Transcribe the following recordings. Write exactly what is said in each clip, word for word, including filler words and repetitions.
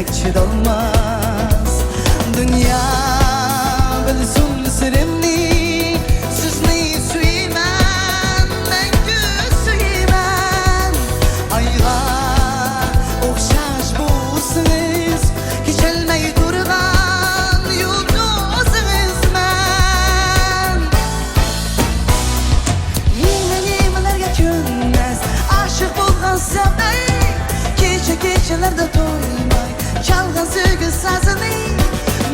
چىدالماس دۇنيا بىلسۇن سىرىمنى، سىزنى سۆيىمەن، مەڭگۈ سۆيىمەن. ئايغا ئوخشاش بولسىڭىز، كېچەلمەي تۇرغان يۇلتۇزىڭىز مەن. نېمە نېمىلەرگە كۆنمەس ئاشىق بولغان سەۋداي، كېچە كېچىلەردە تويماي چالغان سۆيگۈ سازىنى.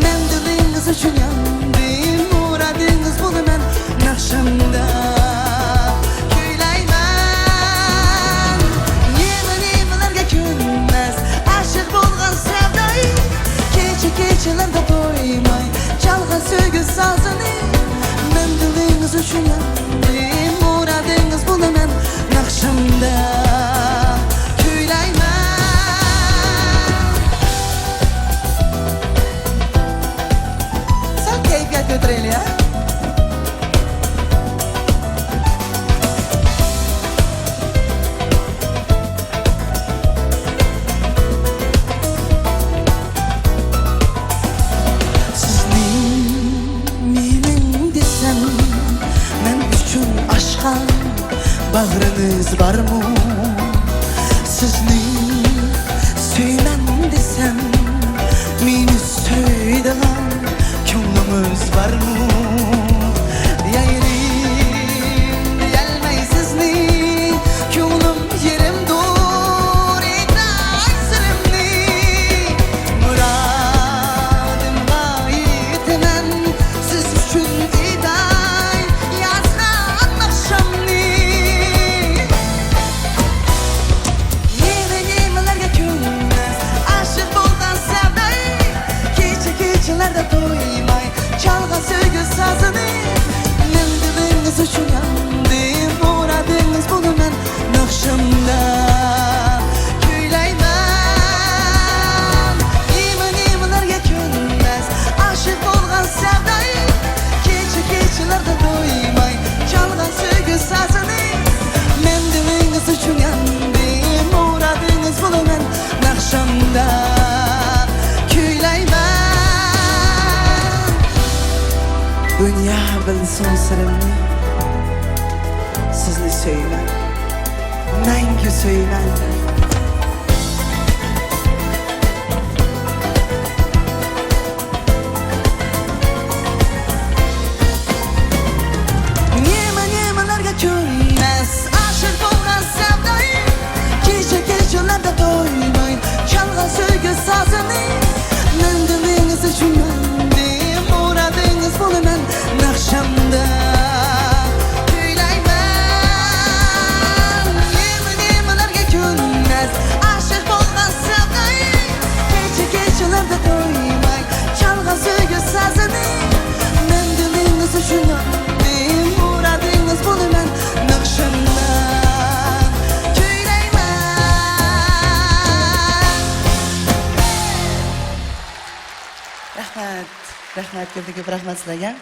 مەن دىلىڭىز ئۈچۈن ياندىم، مۇرادىڭىز بولىمەن، ناخشامدا كۈيلەيمەن. نېمە نېمىلەرگە كۆنمەس ئاشىق بولغان سەۋداي، كېچە كېچىلەردە تويماي چالغان سۆيگۈ سازىنى. مەن دىلىڭىز ئۈچۈن ياندىم، مۇرادىڭىز بولىمەن، ناخشامدا كۈيلەيمەن. سەل كەيپىيات كۆتۈرەيلى، ھە؟ سىزنى مېنىڭ دېسەم، مەن ئۈچۈن ئاچقان باغرىڭىز بارمۇ؟ سىزنى سۆيىمەن دېسەم، مېنى سۆيىدىغان كۆڭلىڭىز بارمۇ؟ يايرىم دېيەلمەي سىزنى، كۆڭلۈم يېرىمدۇر، ئېيتاي سىرىمنى. مۇرادىمغا يېتىمەن، سىز ئۈچۈن ئېيتاي يازغان ناخشامنى. نېمە نېمىلەرگە كۆنمەس ئاشىق بولغان سەۋداي، كېچە كېچىلەردە تويماي چالغان سۆيگۈ سازىنى. مەن دىلىڭىز ئۈچۈن ياندىم، مۇرادىڭىز بولىمەن، ناخشامدا كۈيلەيمەن. نېمە نېمىلەرگە كۆنمەس ئاشىق بولغان سەۋداي، كېچە كېچىلەردە تويماي چالغان سۆيگۈ سازىنى. مەن دىلىڭىز ئۈچۈن ياندىم، مۇرادىڭىز بولىمەن، ناخشامدا كۈيلەيمەن. دۇنيا بىلسۇن سىرىمنى، سىزنى سۆيىمەن، مەڭگۈ سۆيىمەن. نېمە نېمىلەرگە كۆنمەس ئاشىق بولغان سەۋداي، كېچە كېچىلەردە تويماي چالغان سۆيگۈ سازىنى. مەن دىلىڭىز ئۈچۈن ياندىم، مۇرادىڭىز بولىمەن، ناخشامدا كۈيلەيمەن. نېمە نېمىلەرگە كۆنمەس ئاشىق بولغان سەۋداي، كېچە كېچىلەردە تويماي چالغان سۆيگۈ سازىنى. مەن دىلىڭىز ئۈچۈن ياندىم، مۇرادىڭىز بولىمەن، ناخشامدا كۈيلەيمەن. رەھمەت، رەھمەت، كۆپتىن كۆپ رەھمەت سىلەرگە.